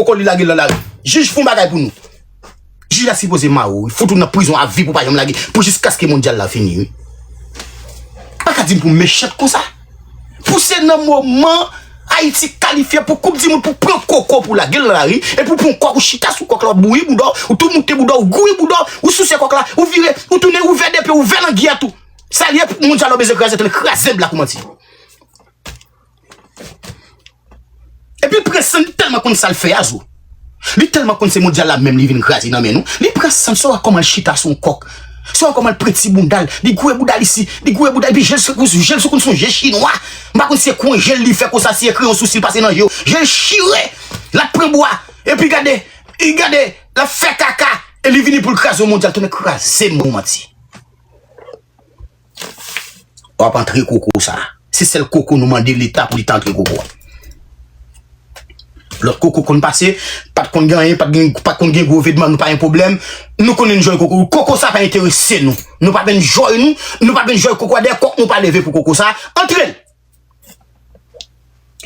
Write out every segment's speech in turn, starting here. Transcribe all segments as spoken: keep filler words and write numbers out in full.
koko li lage l nan lari. Jij fè yon bagay pou nou. Jij la sipoze mare w, wi. Fout ou nan prizon a vi pou pa janm lage, pou jiskaske mondyal la fini, wi. Pa ka di m pou mechant konsa. Pou se nan moman Ayiti kalifye pou koup di mond, pou pran koko pou lage l nan lari, epi w pran kòk ou chita sou kòk la, w bouyi bouda w, ou tou moute bouda w, ou gouyi bouda w, ou souse kòk la, ou vire, ou tounen, ou ouvè de pye, ou ouvè langyèt ou. Sa l ye, mondyal la w bezwen kraze, tande kraze blak ou manti. Epi l pran san, li tèlman konn sa l fè a, zo. Li tèlman konn se mondyal la menm li vin kraze nan men nou. Li pran san, sa w wè kòman l chita sou yon kòk. Sa w wè kòman l pran ti bounda l. Li gouye bounda l isi, li gouye bounda l, epi je l sou, je l sou konn se yon je chinwa. M pa konn si se kwen je l li fè konsa, si se kreyon sousi l pase nan je yo. Je l chire, l ap pran bwa. Epi gade, li gade, l ap fè kaka. E li vini pou l kraze yon mondyal, tounen kraze m, ou manti. W ap antre koko sa. Se sèl koko nou mande Leta pou li ta antre koko a. Lòt koko konn pase, pa t konn gen anyen, pa t gen, pa t konn gen gwo evenman, nou pa gen pwoblèm. Nou konn enjoy koko. Koko sa pa enterese nou. Nou pa enjoy nou, nou pa enjoy koko a. Dèyè kòk nou pa leve pou koko sa. Antre l!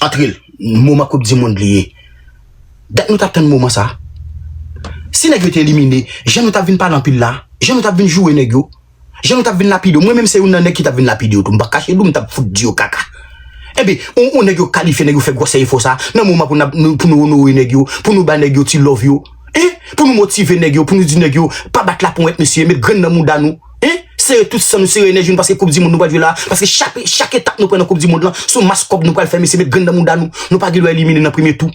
Antre l. Moman koup di mond li ye. Dat nou t ap tann moman sa. Si nèg yo te elimine, jan nou t ap vin pale anpil la, jan nou t ap vin joure nèg yo, jan nou t ap vin lapide yo, mwen menm se youn nan nèg ki t ap vin lapide yo tou, m pa kache di w, m t ap fout di yo kaka. Enben, on, on nèg yo kalifye, nèg yo fè gwosè efò sa, nan moman pou n ap, nou, pou nou onore nèg yo, pou nou ba nèg yo ti love yo, en, pou nou motive nèg yo, pou nou di nèg yo, pa bat laponyèt, mesye, met grenn nan mouda nou, en, sere tout san nou, sere enèji nou, paske koup di mond nou pral jwe la, paske chak, chak etap nou pran nan koup di mond lan, se yon mas kòb nou pral fè, mesye, met grenn nan mouda nou, nou pa gen dwa elimine nan premye tou.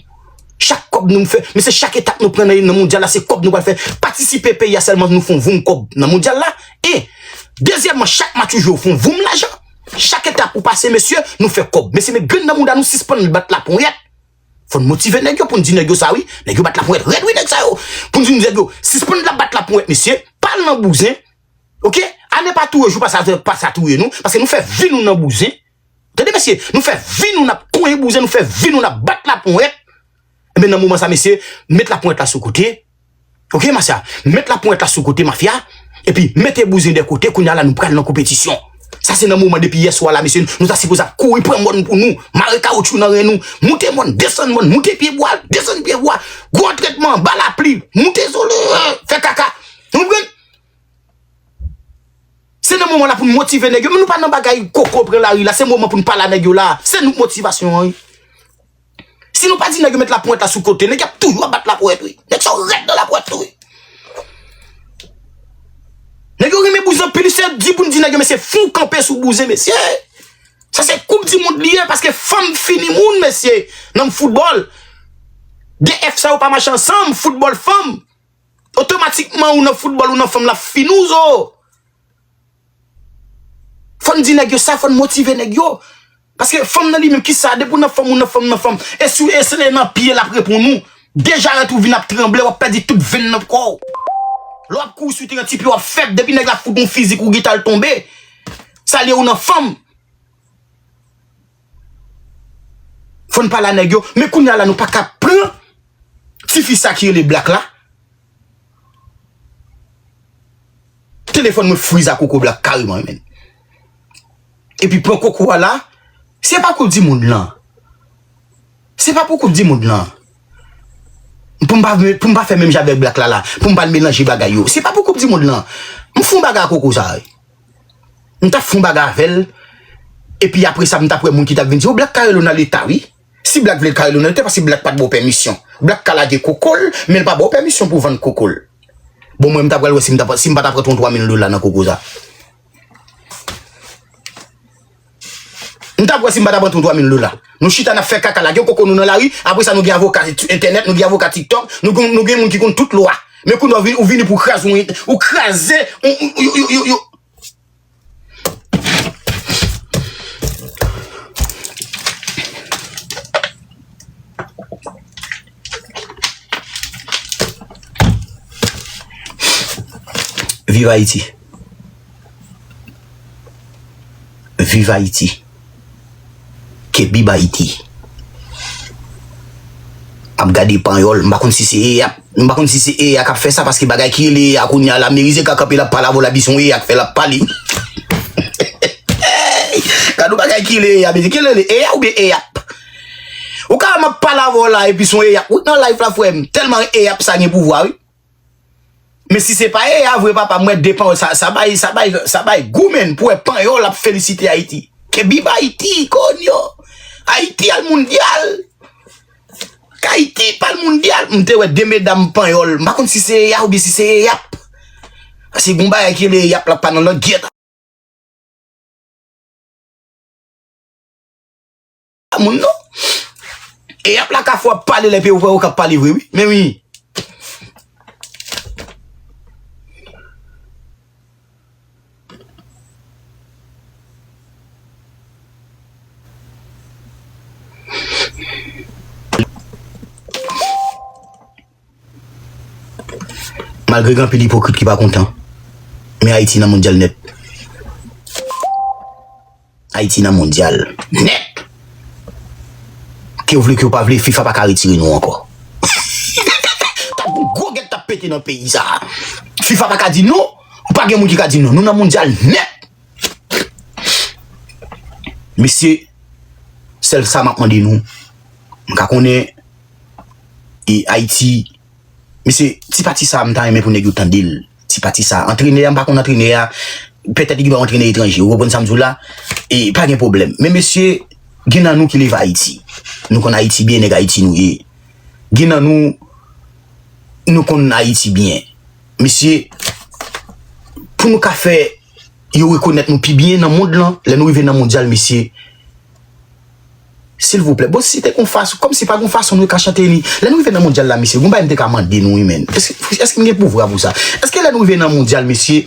Chak kòb nou fè, mesye, chak etap nou pran nan, nan mondyal la, se kòb nou pral fè. Patisipe peyi a sèlman, nou fè yon voum kòb nan mondyal la. E, dezyèmman, chak match ou jwe, ou fè yon voum lajan. Chak etap ou pase, mesye, nou fè kòb. Mesye, met grenn nan mouda nou, sispann bat laponyèt. Fò n motive nèg yo pou n di nèg yo sa, wi. Nèg yo bat laponyèt rèd, wi, nèg sa yo. Pou n di nèg yo, sispann la bat laponyèt, mesye. Pa al nan bouzen. Oke? Ane pa touye jou, pa sa, pa sa touye nou. Paske nou fè vi nou nan bouzen. Tande, mesye, nou fè vi nou n ap konyen bouzen, nou fè vi nou n ap bat laponyèt. Enben, nan moman sa, mesye, met laponyèt la sou kote. Oke, mafya? Met laponyèt la sou kote, mafya. Epi, mete bouzen de kote, kounye a la, nou pral nan konpetisyon. Sa se nan moman depi yè swa la, mesye, nou ta sipoze ap kouri pran mòn pou nou, mare kawotchou nan ren nou, moute mòn, desann mòn, moute pye bwa, desann pye bwa, gwo antrenman, anba lapli, moute zole, fè kaka. Nou konprann? Se nan moman la pou n motive nèg yo, men nou pa nan bagay koko pran lari la, se moman pou n pale a nèg yo la, se nou k motivasyon an, wi. Si nou pa di nèg yo met laponyèt la sou kote, nèg y ap toujou ap bat laponyèt, wi. Nèg sa yo rèd nan laponyèt tou, wi. Nèg yo renmen bouzen anpil, se di pou n di nèg yo, mesye, fè yon kanpe sou bouzen, mesye. Sa se koup di mond li ye, paske fanm fini moun, mesye, nan foutbòl. De F sa yo pa mache ansanm, foutbòl fanm. Otomatikman, ou nan foutbòl, ou nan fanm, l ap fini w, zo. Fò n di nèg yo sa, fò n motive nèg yo. Paske fanm nan li menm, kisa, depi w nan fanm, ou nan fanm, nan fanm. E si w eseye nan pye, l ap reponn ou. Deja, rete ou vin ap tranble, w ap pèdi tout venn nan kò w. Lè w ap kouri sou teren, ti pye w ap fèb, depi nèg la fout ou fizik, ou gentan al tonbe. Sa l ye, ou nan fanm. Fò n pale a nèg yo. Men kounye a la, nou pa ka pran tifi sa ki rele Black la. Telefòn mwen friz a koko Black kareman, men. Epi pran koko a la, se pa koup di mond lan. Se pa pou koup di mond lan. Pou m pa, pou m pa fè menm jan avèk Black la la. Pou m pa melanje bagay yo. Se pa pou koup di mond lan. M fè yon bagay a koko sa, wi. M t ap fè yon bagay avè l. Epi apre sa, m t ap wè moun ki t ap vin di, "O, Black ka rele w nan leta, wi." Si Black vle l ka rele w nan leta, paske Black pa t ba w pèmisyon. Black ka lage koko l, men l pa ba w pèmisyon pou w vann koko l. Bon, mwen, m t ap pral wè si m t ap, si m pa t ap rantre yon twa mil dola nan koko sa. M t ap wè si m pa t ap rantre yon twa mil dola. Nou chita, n ap fè kaka, lage koko nou nan lari, apre sa, nou gen avoka entènèt, nou gen avoka TikTok, nou gen, nou gen moun ki konn tout lwa. Men kounye a, ou vin, ou vini pou kraze, ou, ou, ou, ou, ou, ou, Viv Ayiti. Viv Ayiti. Ke bib Ayiti. M ap gade panyòl, m pa konn si se A I a, m pa konn si se A I a k ap fè sa, paske bagay ki rele A I a kounye a la, merize ka kanpe l ap pale avè w la, bi se yon A I a k fè l ap pale. Gade yon bagay ki rele A I a, merize ki rele A I a oubyen A I a p. Ou ka wè m ap pale avè w la, epi se yon eyap. Ou nan live la, frè m. Tèlman eyap sa gen pouvwa, wi. Men si se pa eya vre, papa, m wè de panyòl, sa, sa bay, sa bay, sa bay gou, menn, pou wè panyòl ap felisite Ayiti. Ke viva Ayiti, konyo! Ayiti al mondyal! K Ayiti pa al mondyal! M te wè de medam panyòl. M pa konn si se eya oubyen si se eyap. Paske gon bagay ki rele eyap la pa nan langyèt a moun, non. Eyap la ka fè w ap pale lè peyi w pa wè w k ap pale vre, wi. Men wi. Malgre gen anpil ipokrit ki pa kontan, men Ayiti nan mondyal nèt. Ayiti nan mondyal nèt. Ke w vle, ke w pa vle, fifa pa ka retire nou ankò. T ap gon gwo gèt t ap pete nan peyi sa a. Fifa pa ka di non, ou pa gen moun ki ka di non. Nou nan mondyal nèt. Mesye, sèl sa m ap mande nou, m ka konnen, e Ayiti, mesye, ti pati sa a, m ta renmen pou nèg yo tande l. Ti pati sa a. Antrenè a, m pa konn antrenè a, petèt li gen yon antrenè etranje. Ou konprann sa m di w la? E pa gen pwoblèm. Men mesye, gen nan nou ki leve Ayiti. Nou konn Ayiti byen, nèg Ayiti nou ye. Gen nan nou, nou konn Ayiti byen. Mesye, pou nou ka fè yo rekonèt nou pi byen nan mond lan, lè nou rive nan mondyal, mesye, silvouplè. Bon, si te gon fason, kòmsi pa gon fason nou ka chante li. Lè nou rive nan mondyal la, mesye, gon bagay m te ka mande nou, wi, menn. Èske, èske m gen pouvwa pou sa? Èske lè nou rive nan mondyal, mesye,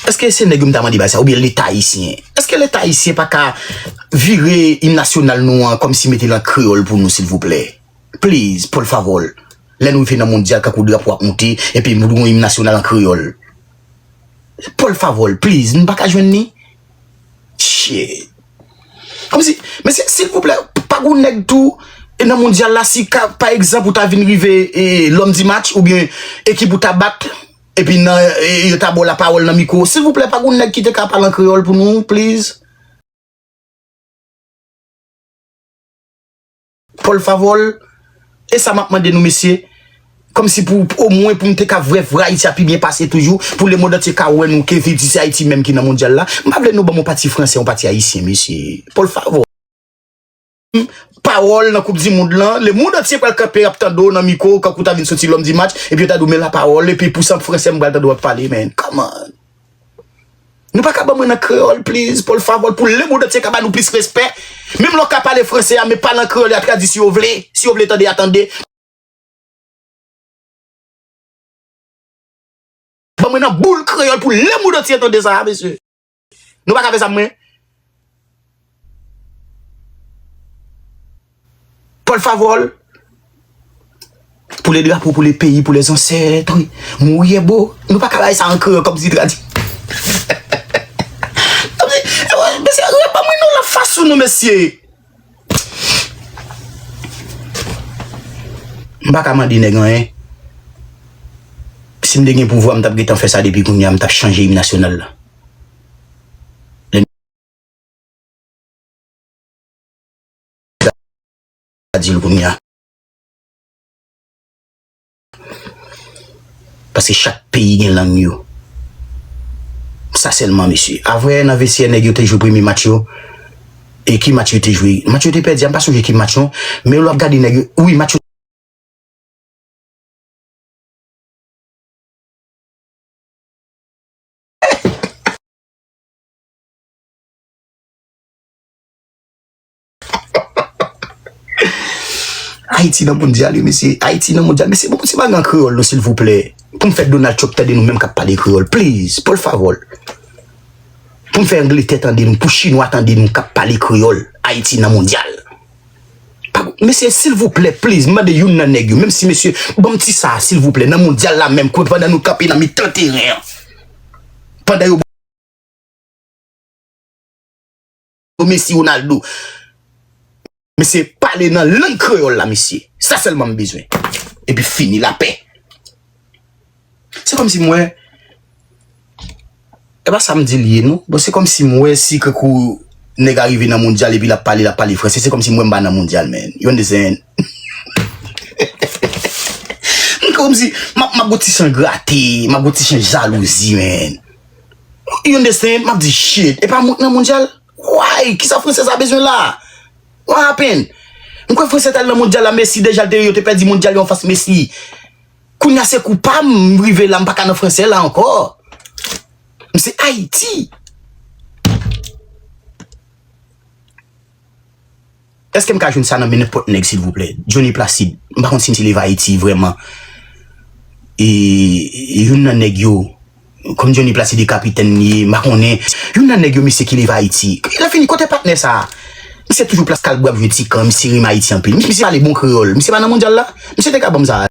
èske se nèg yo m ta mande bagay sa, oubyen Leta ayisyen? Èske Leta ayisyen pa ka vire im nasyonal nou an kòmsi mete l an kreyòl pou nou, silvouplè? Please, por favor. Lè nou rive nan mondyal, kankou drapo ap moute, epi nou gon im nasyonal an kreyòl. Por favor, please, nou pa ka jwenn li? Shit. Kòmsi, mesye, silvouplè, pa gon nèg tou, e nan mondyal la, si ka, pa egzanp, ou ta vin rive, e, l'homme du match, oubyen ekip ou ta bat, epi nan, e, yo ta ba w lapawòl nan mikwo, silvouplè, pa gon nèg ki te ka pale an kreyòl pou nou, please? Por favor, e sa m ap mande nou, mesye, kòmsi pou, omwen pou m te ka vwè vre Ayiti a pi byen pase toujou, pou lemonn antye ka wè nou ke Viti se Ayiti menm ki nan mondyal la. M pa vle nou ban m yon pati fransè, yon pati ayisyen, mesye. Por favor. Pawòl nan koup di mond lan, lemonn antye pral kanpe, y ap tande w nan mikwo, kankou w ta vin soti l'homme du match, epi yo ta di w men lapawòl, epi pou sa fransè m pral tande w ap pale, man. Come on. Nou pa ka ban mwen nan kreyòl, please, por favor, pou lemonn antye ka ba nou plis respè. Menm lè w ka pale fransè a, men pale an kreyòl, y a tradui si yo vle. Si yo vle tande, y a tande. Ban mwen nan boul kreyòl pou lemonn antye tande sa a, mesye. Nou pa ka fè sa, mwen. Por favor. Pou le drapo, pou le peyi, pou les ancêtres. Mouye bo. Nou pa ka bay sa an kreyòl kòmsi tradi. Kòmsi, e, mesye, ban mwen yon lòt fason non, mesye. M pa ka mande nèg anyen. Si m te gen pouvwa, m t ap gentan fè sa depi kounye a, m t ap chanje im nasyonal la. Lè m ta di l kounye a. Paske chak peyi gen lang yo. Sa sèlman, mesye. Avè nan vestyè nèg yo te jwe premye match yo. E ki match yo te jwe? Match yo te pèdi a, m pa sonje ki match non. Men lè w ap gade nèg yo, wi, match yo Ayiti nan mondyal, wi, mesye. Ayiti nan mondyal. Mesye, bon, se pa gen kreyòl, non, silvouplè. Pou m fè Donald Trump tande nou menm k ap pale kreyòl. Please, por favor. Pou m fè Angletè tande nou, pou Chinwa tande nou k ap pale kreyòl. Ayiti nan mondyal. Pa, mesye, silvouplè, please, m mande youn nan nèg yo, menm si, mesye, ban m ti sa a, silvouplè, nan mondyal la menm, kwen pandan nou kanpe nan mitan teren an. Pandan yo Messi, Ronaldo. Mesye, pale nan lang kreyòl la, mesye. Sa sèlman m bezwen. Epi fini, lapè. Se kòmsi m wè, e pa sa m di l ye, non. Bon, se kòmsi m wè si kankou Nèg a rive nan mondyal epi l ap pale, l ap pale franse. Se kòmsi mwen m pa nan mondyal, man. You understand? M kòmsi, m ap, m ap gon ti jan grate, m ap gon ti jan jalouzi, man. You understand? M ap di, shit, e pa mwen k nan mondyal? Why? Kisa franse sa bezwen la? What happened? M kwè franse t al nan mondyal la, Messi deja l te, yo te pèdi mondyal yo anfas Messi. Kounye a se kou pa m, m rive la, m pa ka nan franse la ankò. M se Ayiti. Èske m ka jwenn sa nan men nenpòt nèg, silvouplè? Johnny Placide. M pa konn si m se Live Haïti vrèman. E, e youn nan nèg yo, kòm Johnny Placide e kapitèn li ye, m pa konnen. Youn nan nèg yo, misye ki Live Haïti. Lè fini, kote patnè sa a? Misye toujou plas Kalbwa ap jwe Tikan, misye renmen Ayiti anpil. Misye pale bon kreyòl. Misye pa nan mondyal la? Misye te ka ban m sa a.